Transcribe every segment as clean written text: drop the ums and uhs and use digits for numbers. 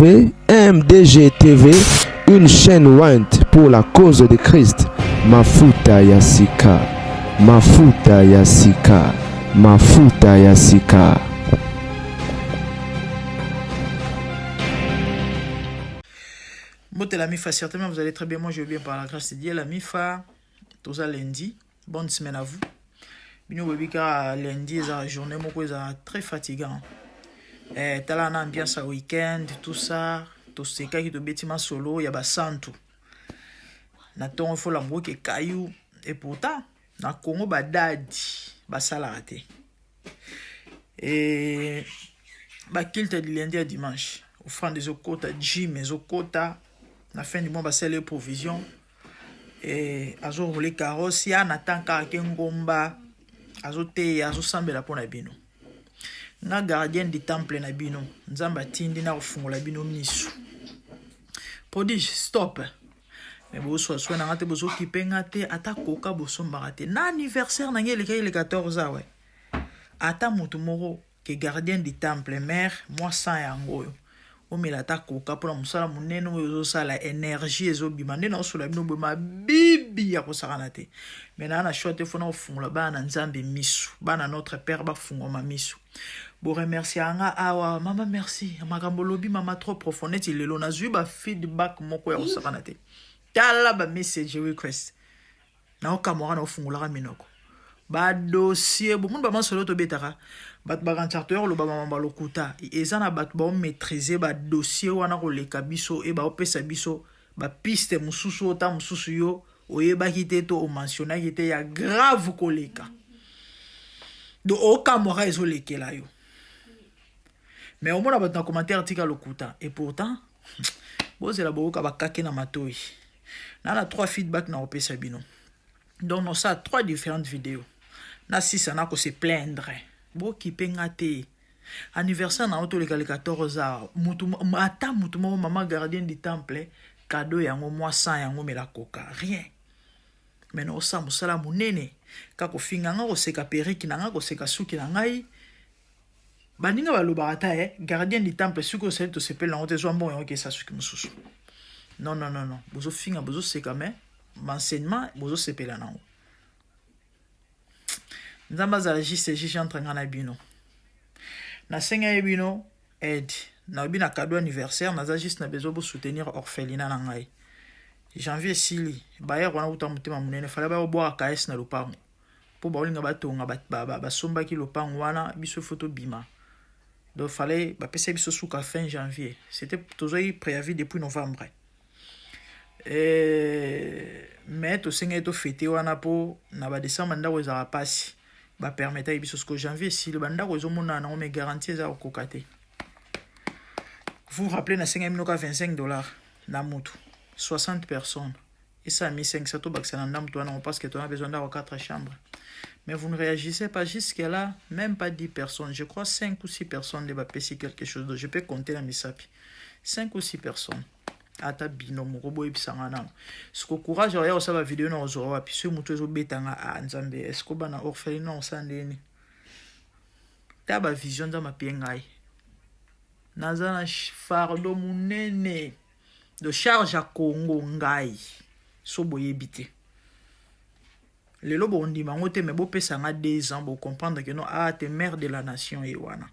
MDG TV, une chaîne ointe pour la cause de Christ. Mafuta ya sika, mafuta ya sika, mafuta ya sika. Mbote la MIFA, certainement vous allez très bien. Moi je vais bien par la grâce de Dieu. La MIFA, toza lundi. Bonne semaine à vous. Bino boyebi kaka lundi eza journée moko eza très fatigant. Eh, tala na ambiance ya week-end, tout ça. Tosekaki tobeti masolo ya basantu. Na ntongo fo lamboke caillou. Et pourtant, na Congo badadi basalaka te. Et ba culte du lundi à dimanche. Offrande ezokota, gym ezokota. Na fin du mois basali provision. Eh, azo rouler carrosse ya na tant kaka ke ngomba azoteya azosambela mpo na bino nga gardien du temple na bino nzambe atindi na kofungola bino misu prodige stop me boswaswa na nga te bozokipe nga te ata koka bosombaka te na anniversaire na ngai elekaki le 14 awa ata moto moko ke gardien du temple mère mwa sang yango oyo omela ata koka mpona mosala monene oyo ozosala energie ezobima nde naosola bino boye mabibi ya kosakana te me naa na choix te fona kofungola bana na nzambe misu bana notre père bafungwama misu boremercie nga awa mama merci makambo olobi mama trop profond neti lelo nazwi ba feedback moko ya kosakana te tala ba message request naokamwaka naofungolaka minoko badossier bomoni bamasolo tobetaka bato bakanisaka toya koloba bamamba lokuta eza na bato baomaîtrise badossier wana koleka biso e baopesa biso bapiste mosusu oyo ta mosusu yo oyebaki te to omentionaki te ya grave koleka do okamwaka ezolekela yo mais omona bato na commentaire tika lokuta et pourtant bozela boyoka bakake na matoi na na trois feedback na kopesa bino donc nosala trois différentes vidéos nasisa na kose plaindre bokipe nga te anniversaire na yo toleka le 14 heures mutu ata mutu moko mama gardien du temple cadeau yango mwa 100 yango mela koka rien mais naosala mosala monene kaka kofinga nga koseka perike na nga koseka suki na ngai baninga balobaka ata eh, gardien du temple soki osali tosepeli nango te zwa mbongo yango kesa suki mosusu non non non non bozofinga bozoseka mais baenseignement bozosepela nango nzambe azala juste juge entre ngai na bino nasengaki bino aide nalobi na cadeau anniversaire naza juste na besoin bosoutenir orphelinat na ngai janvier esili bayere wana kuta motema monene fale bayobwaka ks na lopango mpo baolinga batonga basombaki lopango wana biso fo tobima donc fallait bapesa biso suka fin janvier c'était tozwaki préavis depuis novembre eh, mais tosengaki tofete wana mpo na badecembre ndako ezalaka mpasi bapermetaki biso siko janvier esili bandako ezomonana nango mais garantie eza kokoka te vous rappelez nasengaki bino ka 25 dollars na mutu 60 personnes esala 1500 tobakisa na ndambo towana parce que toza besoin ndako 4 chambres mais vous ne réagissez pas jusque là même pas 10 personnes je crois 5 ou 6 personnes nde bapesi quelque chose donc je peux compter na misapi 5 ou 6 personnes ata bino moko boyebisanga nano siko courage oya kosala bavideo na kozwa wapi soki motu ezobetanga a ah, nzambe estce bana orpheline na kosala ndeni ta bavision nzambe apie ngai naza na fardeau monene de charge ya congo ngai so boyebi te lelo bondima yango te me bopesa nga deux ans bocomprendre que non ah te mère de la nation ye wana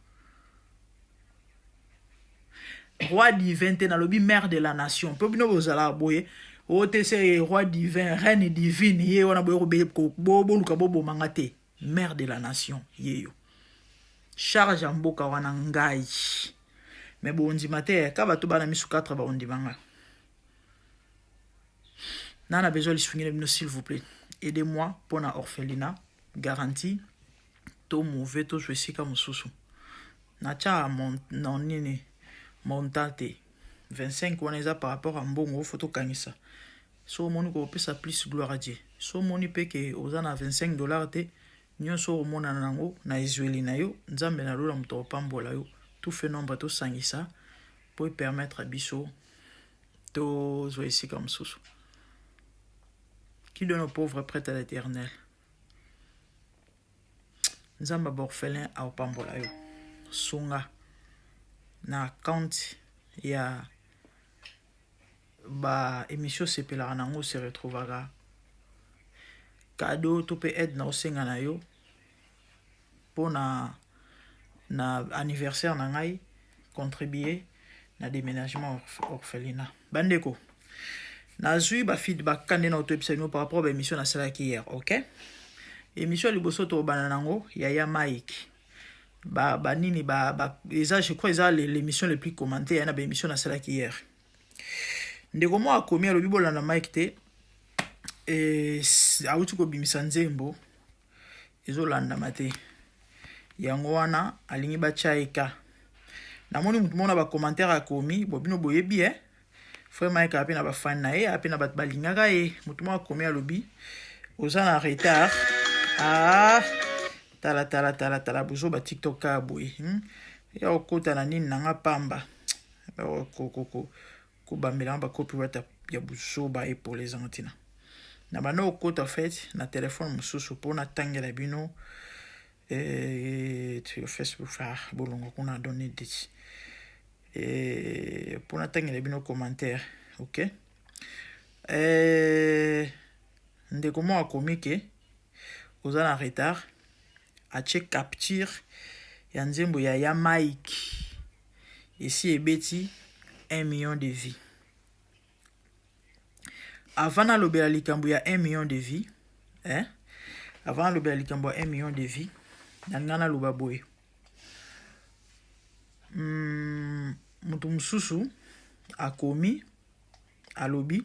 roi divin te nalobi mère de la nation mpo bino bozalaka boye oyo te se roi divin reine divine ye wana boye boluka boboma nga te mère de la nation ye yo charge ya mboka wana ngai me bondima te ka bato bana misu 4 bakondima nga na na besoin lisungi na bino s'il vous plaît aidez moi mpo na orphelinat garantie to move tozwa esika mosusu natya na nini montant te 25 wana eza par rapport ya mbongo fo tokangisa so omoni kopesa plus gloire à Dieu so omoni mpe ke oza na 25 dollars te nyonso okomonana nango na ezweli na yo nzambe na lola moto akopambola yo tout fait nombre tosangisa mpo epermettre biso tozwa esika mosusu qui donne aux pauvres prête à l'éternel nzambe ya baorphelin akopambola yo sunga na account ya ba émission osepelaka nango se retrouvaka cadeau to mpe aide na osenga na yo mpo na na anniversaire na ngai, contribuer na déménagement orphelinat. Bandeko, nazwi bafeedback ka nde na otoyebisa bino par rapport baémission nasalaki hier. Ok, émission ya liboso tobanda nango, yaya Mike, banini ba, ba, eza, je crois eza l'émission le plus commentée ya na baémission nasalaki hier. Ndeko moko akomi, alobi bolanda Mike te, e, awuti kobimisa nzembo ezolandama te, yango wana alingi batya ye ka. Namoni motu moko na bacommentaire akomi bo bino boyebi e frère Mike ape na bafani na ye, ape na bato balingaka ye. Motu moko akomi, alobi oza na retard. Ah, tala tala tala tala, bozoba TikTok kaka boye, Ya okota na nini nanga pamba, kobambelanga bacopyright ya buzoba epole ezanga ntina. Na banda okota fait na telefone mosusu mpo natangela bino Facebook. Ah, bolongo kuna donne dit mpo natangela bino commentaire. Ok, ndeko moko akomi ke oza na retard, atie capture ya nzembo ya ya Mike esi ebeti 1 million de vues. Avant nalobela likambo ya 1 million de vues, eh? Avant nalobela likambo ya 1 million de vues, na ngai naloba boye, moto mosusu akomi, alobi,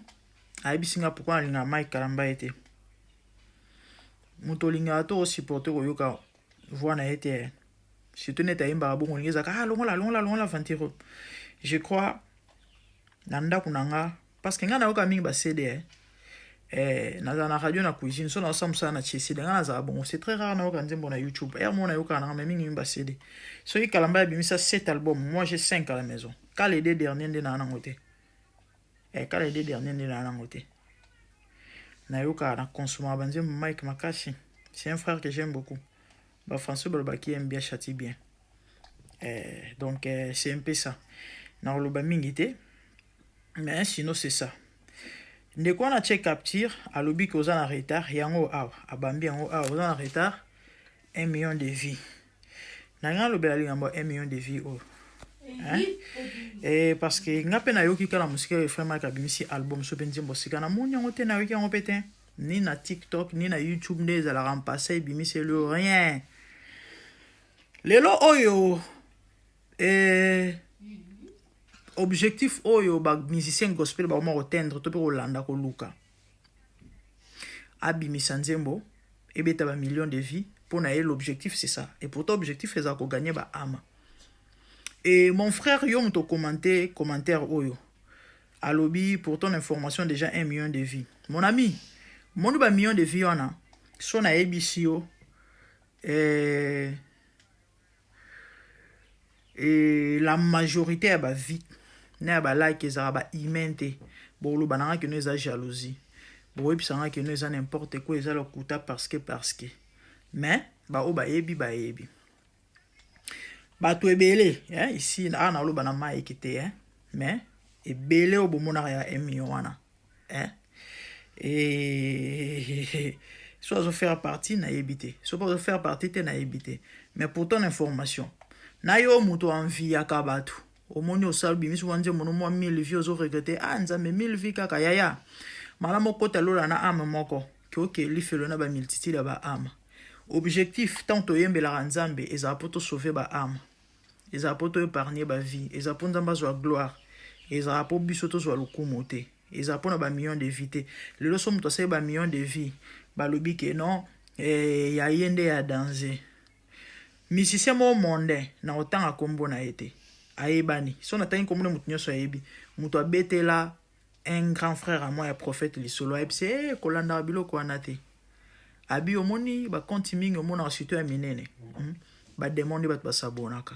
ayebisi nga pourquoi nalingaka Mike Kalamba ye te. Moto olingaka to osupporte koyoka voix na ye te, surtout neti ayembaka bongo, olingi ezalaka ah, longola longola longola ventiro. Je crois na ndako na nga, parce que ngai nayoka mingi ba CD, eh. Eh, nazala na radio na cuisine, so naosala mosala na tie CD. Ngai nazala bongo, c'est très rare nayoka nzembo na YouTube. Ere moko nayokaka nanga, mais mingi mingi ba CD. Soki Kalamba abimisa 7 album, moi j'ai 5 à la maison. Ka les deux derniers nde naa nango te, eh, ka les deux derniers nde naa nango te. Nayokaka, na consomaka banzembo Mike makasi. C'est un frère que j'aime beaucoup. Bafrançais balobaki aime bien châtie bien. Eh, donc eh, c'est un peu ça, nakoloba mingi te, mais sinon c'est ça. Ndeko wana tie capture, alobi ke oza na retard. Yango awa abambi yango awa, oza na retard, 1 million de vues. Na ngai alobela likambo ya 1 million de vues oyo, hein? Eh, parce que nga mpe nayoki kaka mosika oyo frère Mike abimisi album so mpe nzembo sika. Namoni yango te, nayoki yango mpe te, ni na TikTok ni na YouTube. Nde ezalaka mpasa ebimiseli oyo rien. Lelo oyo eh, objectif oyo bamusicien gospel bakoma kotendre to mpe kolanda koluka, abimisa nzembo ebeta bamillion de vues mpo na ye. L'objectif, c'est ça, et pourtant objectif ezala kogagner baâmes. Et mon frère, yo moto commenter commentaire oyo alobi pour ton information, déjà 1 million de vues, mon ami, moni bamillion de vues wana, so nayebisi yo eh, et la majorité ya bavues na ya balike ezalaka bahumain te. Boloba nanga keno eza jalousie, boyebisanga keno eza n'importe quoi, eza lokuta, parce que mais baoyo bayebi, bayebi bato ebele, eh, ici awa naloba na Mike te, eh, mais ebele oyo bomonaka ya 1 million wana, eh, et so azofaire partie, nayebi te, so mpe azofaire partie te, nayebi te. Mais pour ton information, na yo moto enviaka bato, omoni osala, obimisi mwa nzembo no mwa 1000 vues, ozoregretter: ah Nzambe, 1000 vues kaka. Yaya, malamu okota lola na âme moko ke oke lifelo na bamultitude ya baâme. Objectif ntango toyembelaka Nzambe ezala mpo tosauve baâme, ezala mpo toépargne bavie, ezala mpo Nzambe azwa gloire, ezala mpo biso tozwa lokumu te, ezala mpona bamillion de vues te. Lelo so moto asali bamillion de vues, balobi ke non, eh, ya ye nde ya danger. Musicien moko mondain, na kotanga nkombo na ye te, ayebani, so natangi nkombo na moto nyonso ayebi, moto abetela un grand frère à moi ya prophète lisolo, ayebisi e kolandaka biloko wana te. Abi omoni bacompte mingi omonaka, surtout ya minene, Badémon nde bato basabonaka.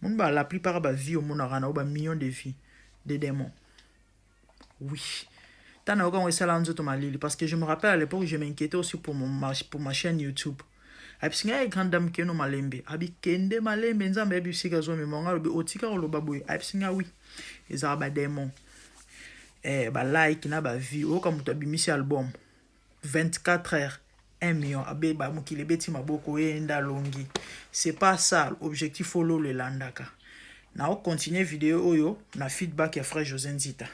Moni ba la plupart bavues omonaka na o bamillion de vues de démons. Oui, ntango nayoka yango esala nzoto malili, parce que je me rappelle, à l'époque, je m'inquiétais aussi pour ma chaîne YouTube. Ayebisi ngai, grande dame, keno malembe. Abi kende malembe, Nzambe ayebi bisika azomema ngai. Alobi otika koloba boye. Ayebisi ngai oui, ezalaka ba démon. Eh, ba like na ba vie. Oyoka moto abimisi album 24 heures 1 million, abe ba mokili ebeti maboko, ye nde alongi. C'est pas ça objectif ololo elandaka. Na ocontinue video oyo na feedback ya frère José Nzita.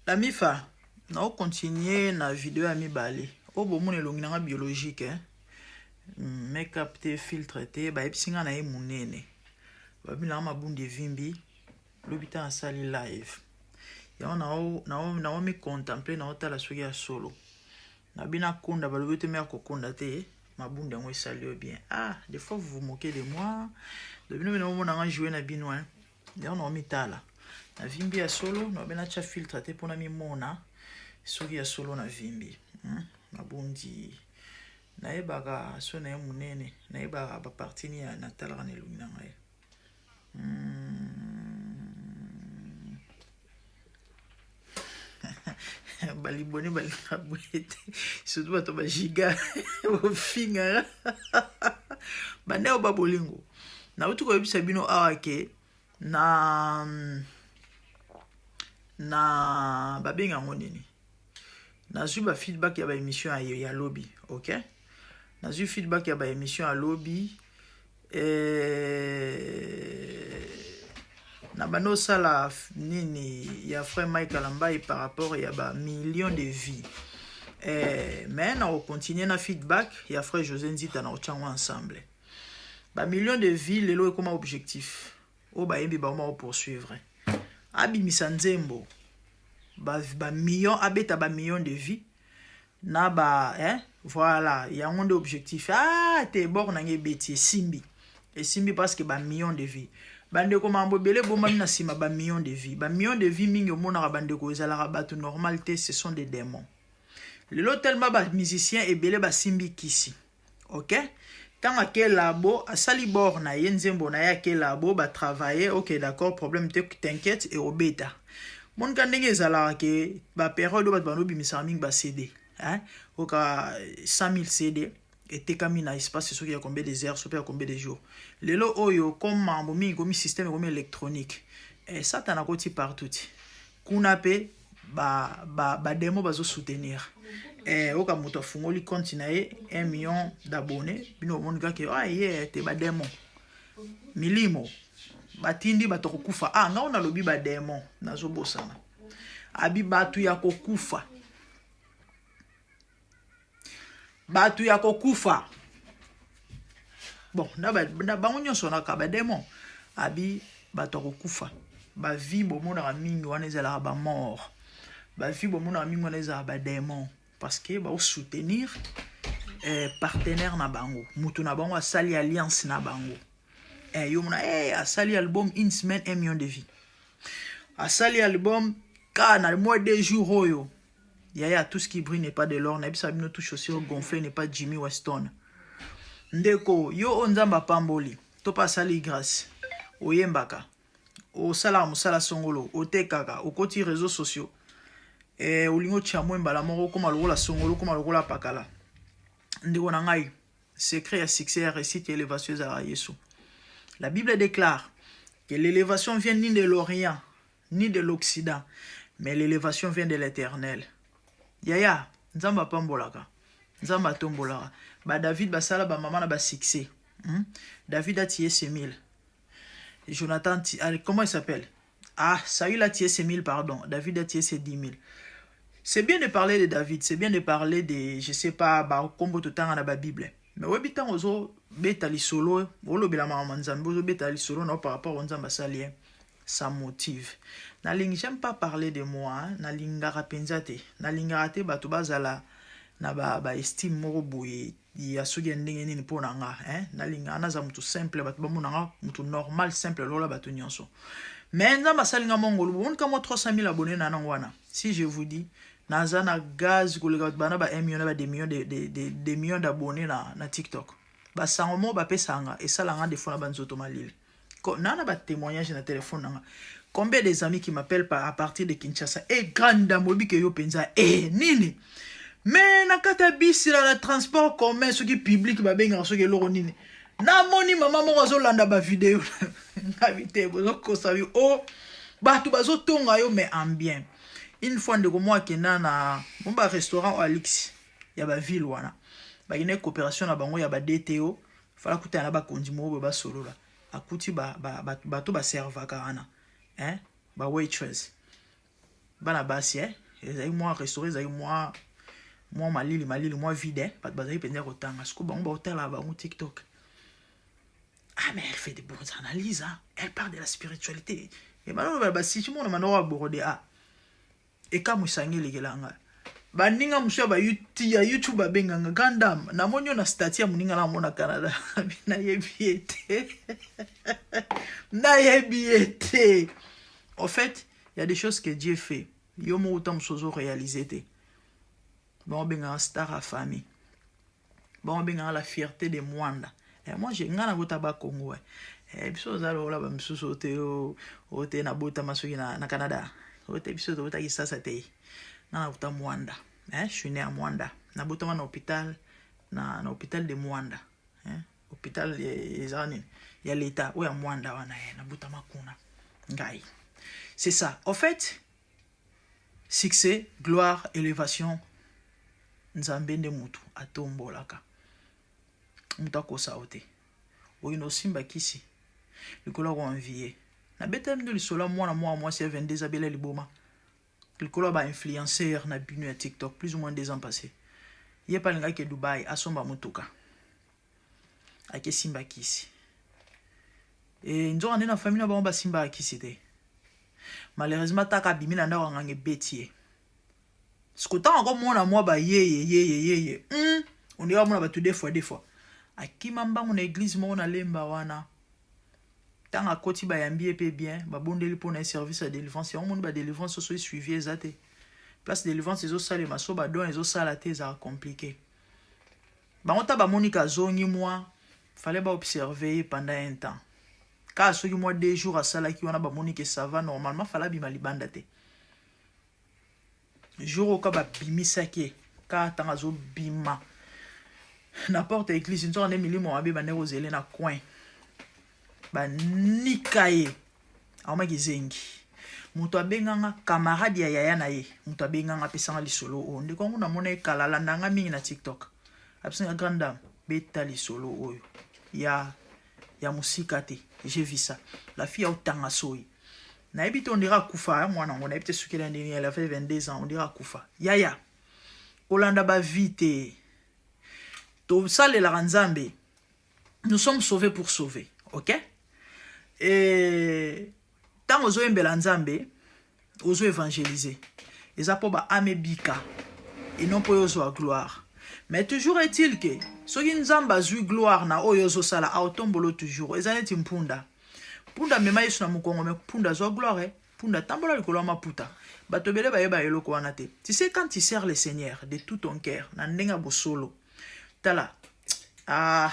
La mifa na ocontinue na video ya mibale oyo bomona elongi nanga biologique, eh? Make-up te, filtre te. Bayebisi nga na ye monene, babi nanga mabundi evimbi. Lobi ta asali live yango, naomi contemple, naotala soki ya solo. Nabi nakonda, balobi te me ya kokonda te, mabunda yango esali yo bien. Ah, des fois vous vous moquez de moi. Donc bino bino omona nga jouer na bino, hein. Yango naomitala navimbi ya solo, naobi natya filtre te mpona mimona soki ya solo navimbi, Mabundi nayebaka so na ye monene, nayebaka baparti nini natalaka na elongi na ngai. Baliboni balingaka boye te, surtout bato bagiga bofingaka bandeko ba bolingo. Nauti koyebisa bino awa ke na babenga yango nini, nazwi ba feedback ya ba émission ya lobi. Ok, nazwi feedback ya ba émission ya lobi. Na bandi osala nini ya frère Mike Kalambayi par rapport ya ba millions de vues, mais na kocontinue na feedback ya frère José Nzita, na kotia yango ensemble. Ba millions de vues lelo ekoma objectif oyo bayembi bango bakopoursuivre. Abimisa nzembo, ba million, abeta ba millions de vues na ba, hein? Voilà, yango nde objectif. Ah te, bor nange ebeti, esimbi, esimbi, parce que ba millions de vues, bandeko, mambo ebele ebombami na nsima ba millions de vues. Ba millions de vues mingi omonaka, bandeko, ezalaka bato normal te, ce sont des démons. Lelo tellement bamusicien ebele basimbi kisi. Ok, ntango ake labo, asali bor na ye, nzembo na ye, ake labo, batravaille. Ok, d'accord, problème te, t'inquiète, eobeta. Monika ndenge ezalaka ke bapériode oyo bato banobimisaka mingi ba CD, hein? Oka 100 000 CD etekami na espace soki ya combien des heures, soki ya combien de jours. Lelo oyo, comme mambo mingi komi système ekomi électronique, Satana akoti partout ti kuna mpe bademo ba bazosoutenir. Oka moto afungoli compte na ye, 1 million d'abonnés, bino omoni kaka ah, ye te bademo, milimo batindi bato kokufa. Ah, ngai nalobi bademo, nazobosana. Abi bato ya kokufa, bato ya kokufa. Bon, na bango nyonso naka bademo. Abi bato ya kokufa, bavues bomonaka mingi wana ezalaka bamort, bavues bomonaka mingi wana ezalaka badémon, parce que baosoutenir partenaire na bango, mutu na bango asali alliance na bango. Yo mona, asali album, une semaine, 1 million de vues, asali album ka na moins 2 jours oyo. Yaya, tout ce qui brille n'est pas de l'or. Nayebisa bino, tout chaussure gonflée n'est pas Jimmy Weston. Ndeko, yo oyo Nzambe apamboli to mpe asali grâce, oyembaka, osalaka mosala songolo, otekaka, okoti réseaux sociaux, olingi otia mwe mbala moko okóma lokola songolo, okóma lokola pakala. Ndeko na ngai, secret ya succès, ya réussite, ya élévation ezalaka Yesu. La Bible déclare que l'élévation vient ni de l'Orient ni de l'Occident, mais l'élévation vient de l'Éternel. Yaya, Nzambe apambolaka, Nzambe atombolaka. Badavid basala bamama na basuccès, David a tué ses mille, Jonathan, comment il s'appelle, ah, Saül a tué ses mille, pardon, David a tué ses 10 000. C'est bien de parler de David, c'est bien de parler de, je sais pas, bakombo totanga na babible, mais oyebi ntango ozobeta lisolo, olobela makambo ya Nzambe, ozobeta lisolo na yo par rapport o Nzambe asali ye, ça motive. Nalingi, j'aime pas parler de moi, hein. Nalingaka mpenza te, nalingaka te bato bazala na baestime ba moko boye ya soki ya ndenge nini mpo na nga, hein? Nalingaka naza motu simple, bato bamona nga motu normal, simple lokola bato nyonso. Mais Nzambe asali nga mongolu, bomonika mo 300 000 abonné na nango wana. Si je vous dis, naza na gaz koleka bato bana ba 1 million na ba 2 millions de millions d'abonnés na TikTok. Basango moko bapesanga, esalanga des fois na banzoto malili na batémoignage na telefone nanga. Combien des amis qui m'appellent à partir de Kinshasa: "E grande dame, oyebi ke yo mpenza e nini?" Mais na kati ya bisi na transport commun, soki public babengaka, soki eloko nini, namoni mama moko azolanda bavideo ngabi te. Bozokosa bi o oh, bato bazotonga yo, mais en bien. Une fois, ndeko moko akenda na mo barestaurant oyo alix ya baville wana, bakende coopération na bango ya ba DTO, fala kutana na bakonzi moko boye, basolola. Akuti bato baservaka wana, hein, ba waitress, bana basi, eh? Ezali mwa restaurant, ezali mwa malili malili, mwa vide, eh? Bato bazali mpenza kotanga. Siko bango baotala bango TikTok. Ah, mais elle fait de bonnes analyses, hein? Elle parle de la spiritualité. E bana basiti mona manoko aborder. Ah, ekamwisanga, elekela ngai. Baninga mosusu ya YouTube babenganga: "Grande dame, namoni yo na statut ya moninga na mona Canada." Nayebi ye te, nayebi ye te. En fait, il y a des choses que Dieu fait, yo moko uta mosusu ozoréalise te. Bango bengaka star ya famille, bango bengaka la fierté de Mwanda. Eh, moi je nga nabota Bakongo, eh. Eh, biso oza lokola bamisusu te oyo te nabotama soki na Canada oyo te. Biso tobotaki sasa te. Nga nabuta Mwanda, eh, je suis né à Mwanda. Nabotama na hôpital, na hôpital de Mwanda, eh, hôpital ezala nini ya l'état oyo ya Mwanda wana, eh, nabotama kuna ngai. C'est ça, en fait. Succès, gloire, élévation, Nzambe nde mutu atombolaka. Moto akosa yo te. Oyo osimba kisi likolo ya koenvie. Nabetami ndo lisolo ya mwana mwa mwasi ya 22, abela liboma likolo ya bainfluenceur na bino ya TikTok, plus ou moins 2 ans passé. Ye mpe alingaki Dubai, asomba motuka, akesimba kisi. E nzoka nde na famille na bango basimbaka kisi te. Malheureusement, taka abimi na ndako ya nganga, ebeti ye. Siko ntango akomona mwa bayeye yeye yeye, ondenge amona bato deux fois deux fois, akima mbangu na église moko na Lemba wana. Ntango akoti, bayambi ye mpe bien, babondeli mpona ye, service ya délivrance. Yango moni badélivrance oso esuivi eza te. Place délivrance ezosalema, so badon ezosala te, ezalaka compliqué. Bango ta bamoni kazongi mwa, fallait baobserve ye pendant un temps. Kaka soki mwa 2 jours asalaki wana, bamoni ke ça va, normalement fallait abima libanda te. Jour oyo ka babimisaki ye, kaka ntango azobima na porte ya église, nzoka nde milimo mabe bande kozele na coin, banika ye, akomaki zengi. Moto abenganga, camarade ya yaya na ye, moto abenganga, apesanga lisolo oyo. Ndeko yango namona ekala, alandanga mingi na TikTok. Apesanga: "Grande dame, beta lisolo oyo ya mosika te." J'ai vu ça, la fille aotanga soyi, nayebi te, on dirait akufa mwana yango, nayebi te soki ela ndeni. Elle avait 22 ans, on dirait akufa. Yaya, kolanda bavie te. Tosalelaka Nzambe. Nous sommes sauvés pour sauver, ok? E ntango ozoyembela Nzambe, ozoévangéliser, eza mpo baâme ebika eno, mpo oyo ozwa gloire. Mais toujours est-il ke soki Nzambe azwi gloire na oyo ozosala, aotombolo toujours. Eza neti mpunda. Mpunda amema Yesu na mokongo, mais mpunda azwa gloire, eh? Mpunda atambola likolo ya maputa. Bato ebele bayeba eloko wana te. Tu sais, quand tu sers le Seigneur de tout ton cœur, na ndenge ya bosolo, tala, ah,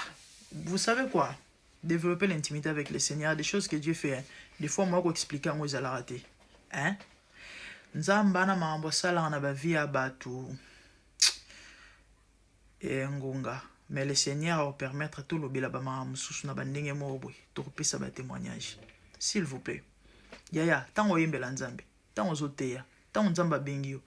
vous savez quoi, développer l'intimité avec le Seigneur, des choses que Dieu fait, hein. Des fois moi koexpliquer yango ezalaka te, hein? Nzambe ana makambo asalaka na bavie ya bato ngonga. Mais le Seigneur akopermettre tolobela bamakambo mosusu na bandenge moko boye, tokopesa batémoignage. S'il vous plaît, yaya, ntango oyembela Nzambe, ntango ozoteya, ntango Nzambe abengi yo,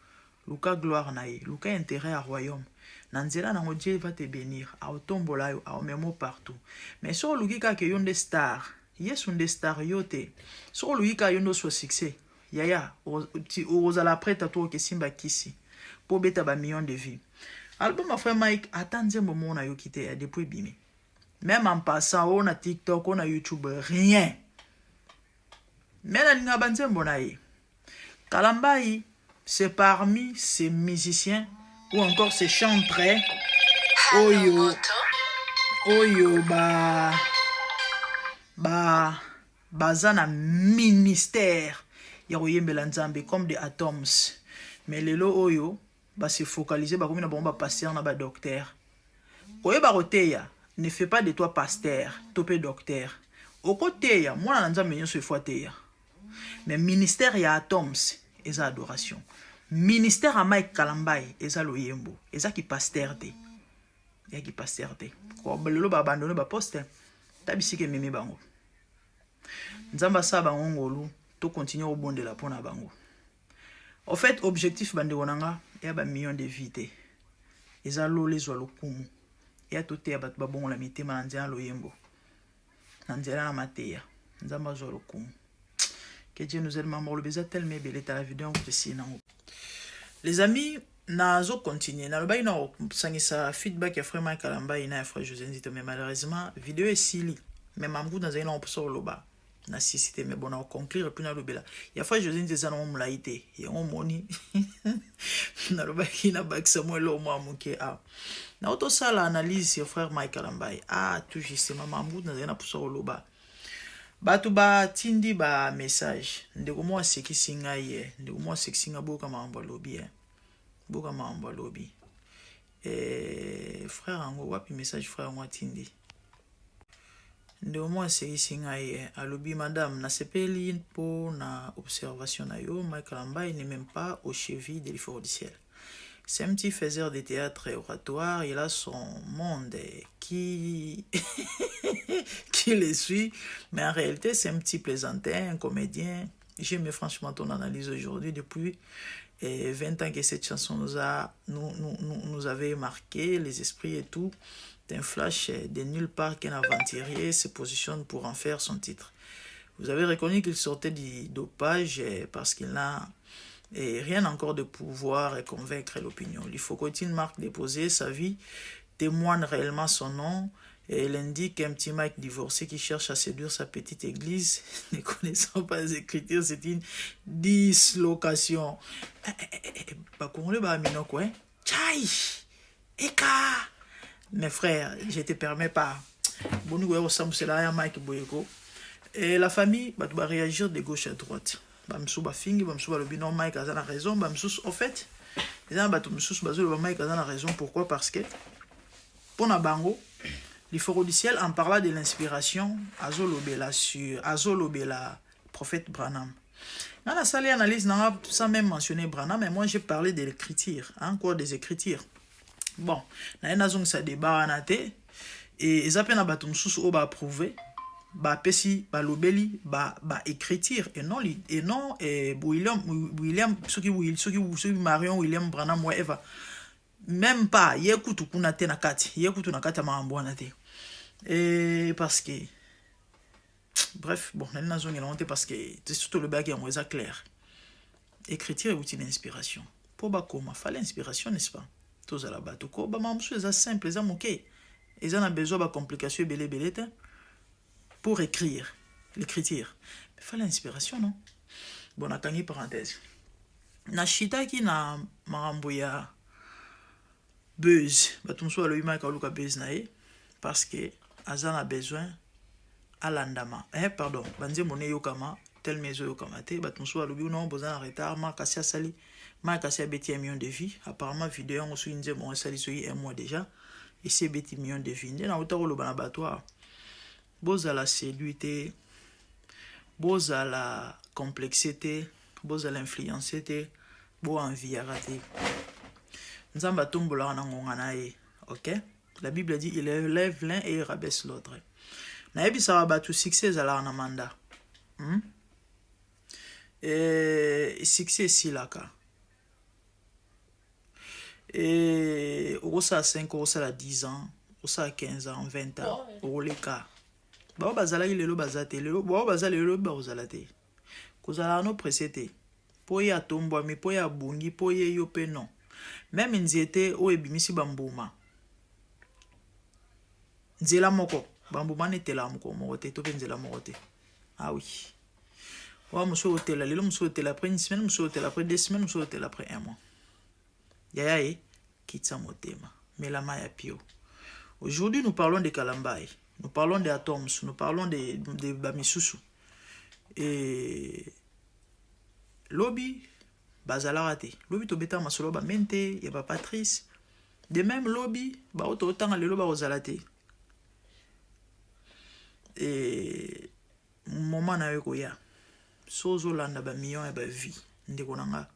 luka gloire na ye, luka intérêt ya royaume. Na nzela nango, Dieu va te bénir, aotombola yo, aomema partout. Mais soki oluki kaka yo nde star, Yesu nde star, yo te, soki oluki kaka yo nde oswa succès, yaya, okozala prête to okesimba kisi mpo obeta bamillion de vues. Album ya frère Mike, ata nzembo moko nayoki te ya depuis ebimi. Même en passant oyo na TikTok, oyo na YouTube, rien. Mais nalingaka banzembo na ye. Kalambai, c'est parmi ces musiciens ou encore ces chantres oyo ba baza na ministère ya koyembela Nzambe comme des atoms. Mais lelo oyo base focaliser, bakomi na bango bapasteur na badocteur. Koyeba koteya ne fait pas de toi pasteur to mpe docteur. Okoteya, mwana na Nzambe nyonso efo ateya, mais ministère ya atoms eza adoration. Ministère ya Mike Kalambay eza loyembo, eza ki pasteur te. Ya ki pasteur te. Ko lelo ba abandonner ba poste, ta bisika ememi bango. Nzambe asala bango ngolu, to continuer kobondela mpo na bango. Au fait, objectif bandeko na nga ya ba millions de vie te. Eza lola ezwa lokumu. Ya toteya bato babongola mitema na nzela ya loyembo. Na nzela na mateya. Nzambe azwa lokumu. Que Dieu nous aide. Maman olobi eza tellement ebele tala video yango esili nango. Les amis, nazo continuer. Nalobaki na kosangisa feedback ya frère Mike Kalambay na ya frère José Nzito, mais malheureusement vidéo esili. Mais mambu nazali na mposa koloba na sisi te, mais bon na conclure puis nalobela ya frère José Nzito eza nango molai te. Yango moni nalobaki nabakisa mwa eloko mwa moke awa. Na otosala analyse ya frère Mike Kalambay. Ah, tout justement mambu nazali na mposa koloba. Bato batindi ba message. Ndeko moko asekisi ngai ye. Ndeko moko asekisi ngai boyoka makambo alobi ye. Boyoka makambo alobi. Eh, frère yango wapi message frère yango atindi? Ndeko moko asekisi ngai ye. Alobi madame nasepeli mpo na observation na yo. Mike Kalambay n'est même pas aux chevilles de l'effort du ciel. C'est un petit faiseur de théâtre et oratoire. Il a son monde qui, qui le suit. Mais en réalité, c'est un petit plaisantin, un comédien. J'aime franchement ton analyse aujourd'hui. Depuis 20 ans que cette chanson nous, a, nous, nous, nous, nous avait marqué, les esprits et tout. D'un flash de nulle part qu'un aventurier se positionne pour en faire son titre. Vous avez reconnu qu'il sortait du dopage parce qu'il n'a et rien encore de pouvoir convaincre l'opinion. Il faut qu'une marque déposée, sa vie témoigne réellement son nom et elle indique qu'un petit Mike divorcé qui cherche à séduire sa petite église, ne connaissant pas les écritures, c'est une dislocation. Tchaï! Eka! Mes frères, je te permets pas. Et la famille va réagir de gauche à droite. Bamsu bafingi, bamsu balobi non Mike aza na raison, bamsu au fait, eza bato mosusu bazoloba Mike aza na raison. Pourquoi? Parce que pona bango l'Iforo du ciel en parlant de l'inspiration azolobela sur azolobela prophète Branham. Dans la salle analyse n'a sans même mentionner Branham, mais moi j'ai parlé de l'écriture, encore des écritures. Bon, na nazongisa débat wana te et eza pe na bato mosusu oyo ba approuver ba pesi ba lobeli ba ba écriture et non et non et William William soki Will soki soki Marion William Branham whatever, même pas ye kutu kuna te na kati ye kutu na kati ya makambo wana te. Et parce que bref, bon nani nazongela yango te parce que surtout lobaki yango eza clair. Écriture euti na inspiration po bakoma fallait inspiration, n'est-ce pas? Tozala bato ko ba makambo mosusu eza simple, eza moke, eza na besoin ba complication ebele ebele te pour écrire l'écriture, mais fallait inspiration, non? Bon, nakangi parenthèse. Nashitaki na makambo ya buzz. Bato mosusu balobi Mike aluka buzz na ye parce que aza na besoin alandama, eh, pardon, banzembo ne eyokama telema ezoyokama te. Bato mosusu balobi non, boza na retard. Mike asi asali, Mike asi abeti 1 million de vues apparemment. Video yango soki nzembo yango esali soki un mois déjà, esi ebeti million de vues. Nde nauta koloba na bato awa, bozala séduit te, bozala complexe te, bozala influencé te, boenviaka te. Nzambe atombolaka na ngonga na ye, ok? La Bible dit: il élève l'un et il rabaisse l'autre. Nayebisaka bato, succès ezalaka na mandat, E, succès esilaka. E, okosala 5, okosala 10 ans, okosala 15 ans, 20 ans, okoleka. Bao bazalaki lelo baza te lelo, bao baza lelo bakozala te. Kozalaka no pressé te mpo ye atombwami, mpo ye abongi, mpo ye yo mpe non. Même nzete oyo ebimisi bambuma nzela moko, bambuma wana etelaka mokolo moko te to mpe nzela moko te. Ah oui, oyo mosusu otela lelo, mosusu otela après une semaine, mosusu otela après 2 semaines, mosusu otela après un mois. Yaya ye kitisa motema, melama ya pio. Aujourd'hui nous parlons de Kalambai, nous parlons de Atoms, nous parlons de bamisusu. Et lobi bazalaka te. Lobi tobetaka masolo bamente ya bapatrice. De même lobi bao totanga lelo bakozala te. E moment na yo ekoya. So ozolanda bamillion ya bavie, ndeko na nga,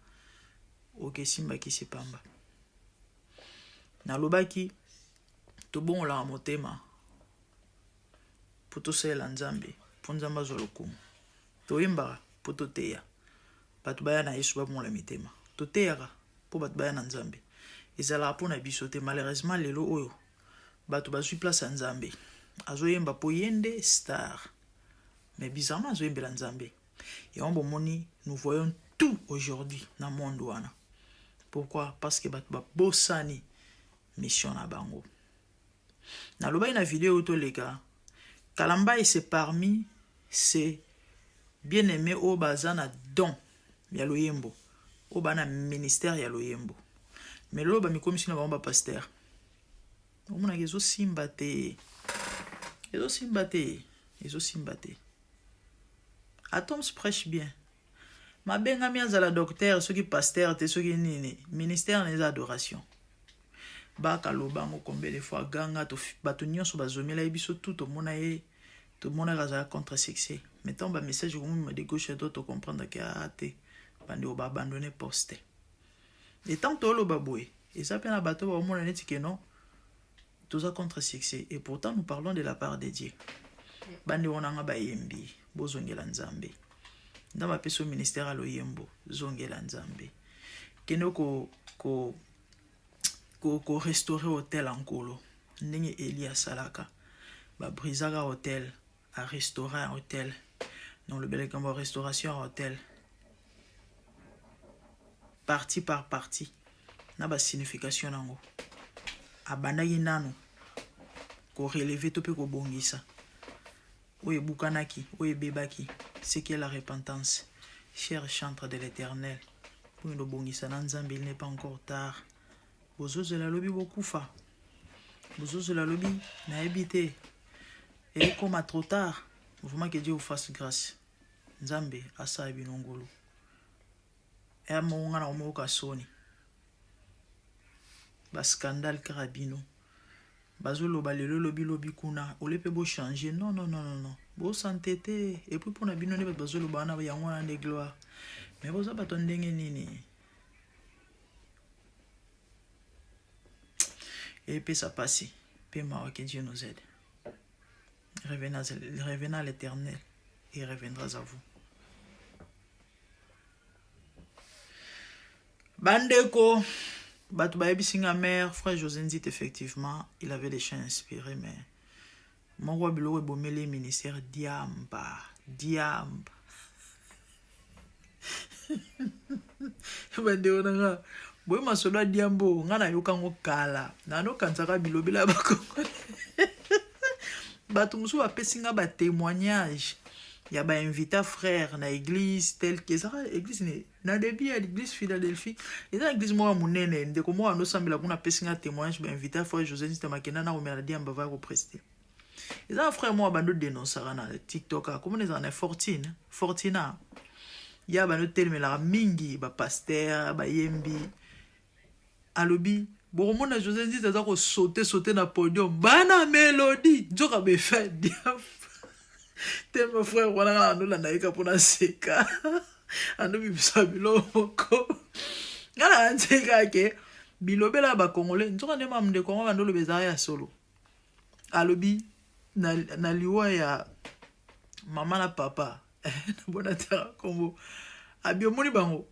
Okesimba kisi pamba. Nalobaki tobongolaka motema mpo tosalela Nzambe, mpo Nzambe azwa lokumu. Toyembaka mpo toteya bato baya na Yesu, babongola mitema. Toteyaka mpo bato baya na Nzambe. Ezalaka mpo na biso te. Malheureusement lelo oyo bato bazwi place ya Nzambe. Azoyemba mpo ye nde star. Mais bizarrement azoyembela Nzambe. Yango bomoni, nous voyons tout aujourd'hui na monde wana. Pourquoi? Parce que bato babosani mission na bango. Nalobaki na video oyo toleka, Kalambayi c'est parmi ces bien-aimés oyo baza na don ya loyembo, oyo ba na ministère ya loyembo. Mais lelo bamikomisi na bango ba pasteur. Omonaka ezosimba te. Ezosimba te. Ezosimba te. Atoms prêche bien. Mabengami azala docteur soki pasteur te soki nini ministère na eza adoration. Baka loba ngo combien de fois ganga to bato nyonso bazomela ye biso tout tomona ye tomonaka azala contre succès. Mais tant ba message komomema de gauche à droite to comprendre que ah te bandeko ba abandonner poste. Et tant toloba boye eza pe na bato baomona neti que non toza contre succès et pourtant nous parlons de la part de Dieu. Bandeko na nga bayembi bozongela Nzambe. Nzambe apesi yo ministère ya loyembo, zongela Nzambe. Kende ko ko ko, ko restaurer hotel ya Nkolo ndenge Eli asalaka. Ba brisaka hotel, a restaurer hotel. Donc lobela likambo ya restauration ya hotel. Partie par partie na ba signification nango. Abandaki nanu ko relever to pe kobongisa oyo ebukanaki, oyo ebebaki, ce qui est la repentance. Cher chantre de l'Eternel, bokende kobongisa na Nzambe, il n'est pas encore tard. Bozozela lobi bokufa, bozozela lobi nayebi te, ekoma trop tard. Vraiment que Dieu vous fasse grâce. Nzambe asala bino ngolu. Ya moko nga na komoyoka soni. Ba scandale kaka bino. Bazoloba lelo lobi lobi kuna ole pe bo changer non non non non bo s'entêter et puis pona bino nde bato bazoloba wana yango wana nde gloire mais boza bato ndenge nini epesa pasi pe mawa que Dieu nous aide. Revenez, revenez à l'Éternel et il reviendra à vous. Bandeko, bato bayebisi nga mère, frère José Nzite, effectivement, il avait des chants inspirés, mais moko ya biloko ebomeli ye ministère diamba, diamba. Bandeko na nga, boye masolo ya diambo, nga nayoka yango kala, nanokanisaka bilobela ya bakongole. Bato mosusu bapesi nga ba témoignage ya ba invita frère na église tel que ezaka église ne na début ya l'église Philadelphie eza église moko ya monene ndeko moko andosambela kuna apesi nga témoignage ba invita frère José Nzita Makenda na komela diamba va ko prester eza frère moko bando dénonçaka na TikTok komona ezaka na Fortune Fortina ya bando telemelaka mingi ba pasteur bayembi alobi bokomona José Nzita aza ko sauter sauter na podium bana mélodie nzoka befa diamba te mon frère wana nga andolanda ye ka mpona seka andobimisa biloko moko nga na nzeka ke bilobela ya bakongole nzoka nde mamu ndeko yango bandoloba ezala ya solo alobi na, na liwa ya mama na papa nabona taka kombo abi omoni bango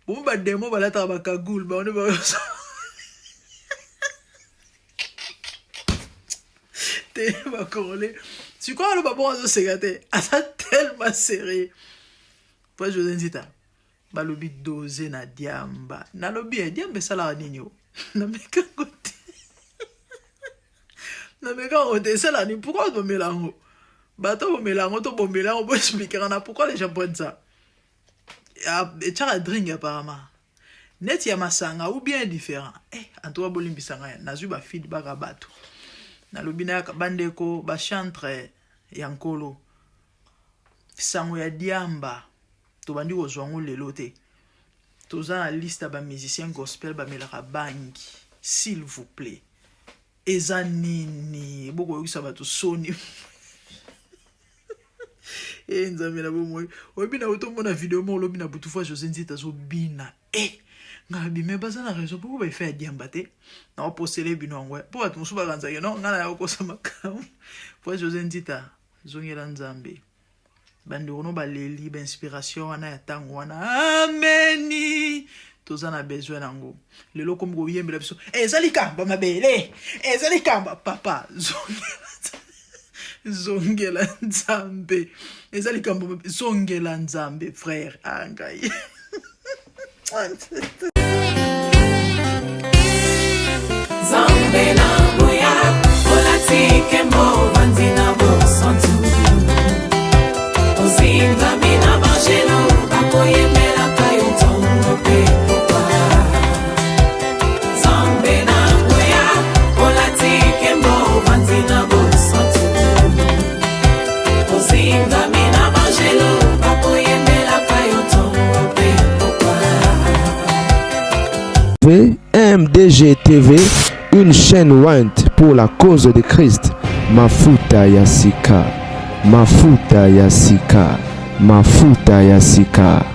bomi bademo balataka bakagule bango nde bayosa te bakongole sikoyo aloba bongo azoseka te aza tellement sérieux po José Nzita balobi dose na diamba nalobi e diamba esalaka nini o namekango te namekango te esalaka nini pourquoi bomela yango bato bomela yango to bomela yango boexplikaka na pourquoi les gens prennent ça etiaka drink apparemment neti ya masanga ou bien différent eh, en tout cas bolimbisa ngai nazwi ba feedback ya bato nalobi nayaka bandeko bachantre ya nkolo sango ya diamba tobandi kozwa yango lelo te toza na liste ya bamusicien gospel bamelaka bangi s'il vous plaît eza nini bokoyokisa bato soni e nzambe na bomoi oyebi na otomona video moko olobi na butu fois José Nzita azobina e. Ngai bime baza na raison poko ba effet ya diamba te. Na oposele bino yango po bato mosusu bakanzaki no ngai na kokosa makambo. Po Jose Nzita zongela Nzambe. Bandeko no baleli ba inspiration wana ya tango wana. Ameni. Toza na besoin nango. Lelo komi koyembela biso eza likamba mabele. Eza likamba papa zongela zongela Nzambe. Eza likambo zongela Nzambe frère. Ah ngai. Nzambe na nguya olati nkembo ovandi na bosantu ozingami na banjelu bakoyembelaka yo ntongo mpe pokwa Nzambe na nguya olati nkembo ovandi na bosantu ozingami na banjelu bakoyembelaka yo ntongo mpe pokwa MDG TV, une chaîne ointe pour la cause de Christ. Mafuta ya sika, mafuta ya sika, mafuta ya sika.